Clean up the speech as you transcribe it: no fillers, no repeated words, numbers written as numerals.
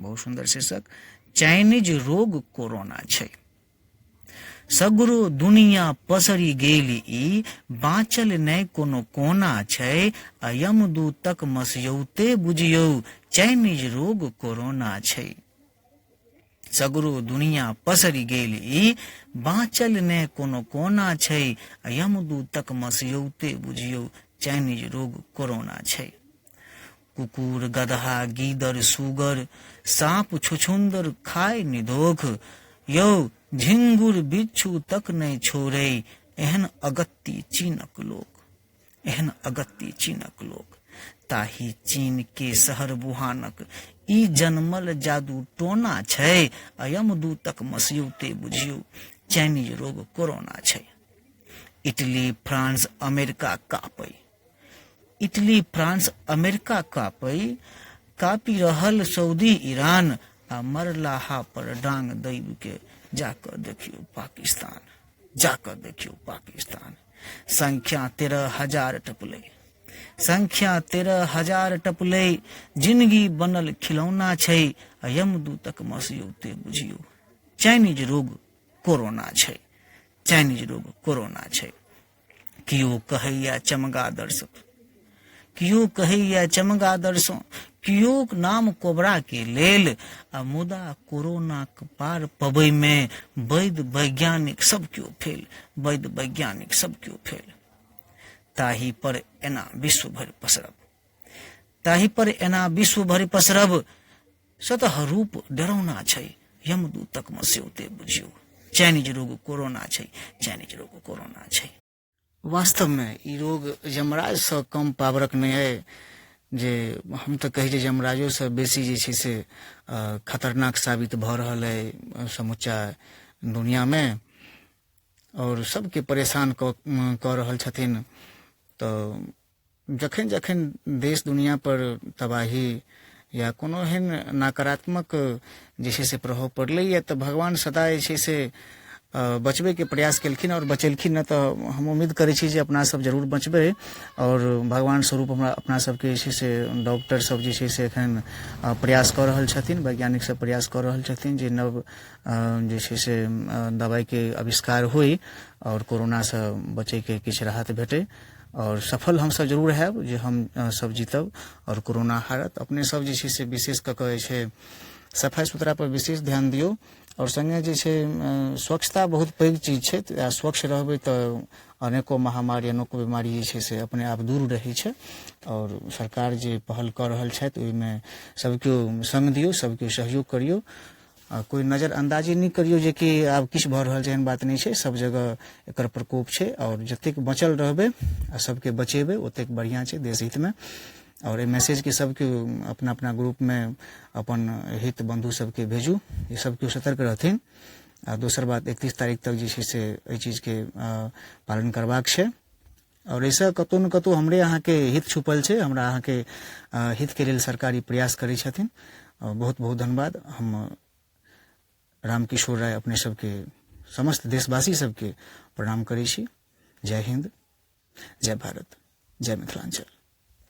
बहुत सुन्दर शीर्षक, चाइनीज रोग कोरोना छै। सगरो दुनिया पसरि गेल ई, बाँचल नै कोनो कोना छै, आ यमदूतक मसियौते बुझियौ, चाइनीज रोग कोरोना छै। सगरो दुनिया पसरि गेल ई, बाँचल नै कोनो कोना छै, आ यमदूतक मसियौते बुझियौ, चाइनीज रोग कोरोना छै। कुकुर गदहा गीदर सुगर साँप छुछुन्दर खाय निधोख, यौ झिंगुर बिच्छू तक नहि छोड़ै, एहन अगत्ती चीनक लोक, एहन अगत्ती चीनक लोक। ताहि चीन के शहर वुहानक ई जनमल जादू टोना छै, आ यमदूतक मसियौते बुझियौ, चाइनीज रोग कोरोना छै। इटली फ्रांस अमेरिका कापै, इटली फ्रांस अमेरिका कापै, कापि रहल सऊदी ईरान, आ मरलाहा पर डांग दैब के जाकऽ देखियौ पाकिस्तान, जाकऽ देखियौ पाकिस्तान। संख्या 13,000 टपलै, संख्या 13,000 टपलै, जिनगी बनल खिलौना छै, आ यमदूतक मसियौते बुझियौ, चाइनीज रोग कोरोना छै, चाइनीज रोग कोरोना छै। केओ कहैया चमगादड़सँ, केओ कहैया चमगादड़सँ, केओ नाम कोबराके लेल, आ मुदा कोरोनाक पार पबैमे वैद्य वैज्ञानिक सब केओ फेल, वैद्य वैज्ञानिक सब केओ फेल। ताहि पर एना विश्व भरि पसरब, ताहि पर एना विश्व भरि पसरब, सतह रूप डरौना छै, यमदूतक मस्यौते बुझियौ, चाइनीज रोग कोरोना छै, चाइनीज रोग कोरोना छै। वास्तवमे ई रोग यमराजसँ कम पावरक नहि अइ, जे हम तऽ कहै जे यमराजोसँ बेसी जे छै से खतरनाक साबित भऽ रहल अइ समुच्चा दुनिआँमे, आओर सबके परेशान कऽ रहल छथिन। तऽ जखन जखन देश दुनिआ पर तबाही या कोनो एहन नकारात्मक जे छै से प्रभाव पड़लैए तऽ भगवान सदा जे छै से बचबैके प्रयास केलखिन आओर बचेलखिन। नहि तऽ हम उम्मीद करै छी जे अपना सब जरूर बचबै, आओर भगवान स्वरूप हमरा अपना सबके जे छै से डॉक्टर सब जे छै से एखन प्रयास कऽ रहल छथिन, वैज्ञानिक सब प्रयास कऽ रहल छथिन जे नव जे छै से दबाइके आविष्कार होइ आओर कोरोनासँ बचैके किछु राहत भेटै, आओर सफल हमसब जरूर हैब जे हम सब जीतब आओर कोरोना हारत। अपने सब जे छै से विशेष कऽ कऽ जे छै सफाइ सुथरापर विशेष ध्यान दियौ, आओर सङ्गे जे छै स्वच्छता बहुत पैघ चीज छै, आ स्वच्छ रहबै तऽ अनेको महामारी अनेको बीमारी जे छै से अपने आप दूर रहै छै। आओर सरकार जे पहल कऽ रहल छथि ओहिमे सब केओ सङ्ग दियौ, सब केओ सहयोग करियौ, आ कोइ नजरअन्दाजी नहि करियौ जे कि आब किछु भऽ रहल छै, एहन बात नहि छै। सब जगह एकर प्रकोप छै, आओर जतेक बचल रहबै आ सबके बचेबै ओतेक बढ़िआँ छै देश हितमे। आओर एहि मैसेजके सबके अपना अपना ग्रुपमे अपन हित बन्धु सबके भेजू जे सब केओ सतर्क रहथिन। आ दोसर बात, 31 तारीख तक जे छै से एहि चीजके पालन करबाक छै, आओर एहिसँ कतहु ने कतहु हमरे अहाँके हित छुपल छै, हमरा अहाँके हितके लेल सरकार ई प्रयास करै छथिन। बहुत बहुत धन्यवाद। हम रामकिशोर राय अपने सबके समस्त देशवासी सबके प्रणाम करै छी। जय हिन्द, जय भारत, जय मिथिलाञ्चल।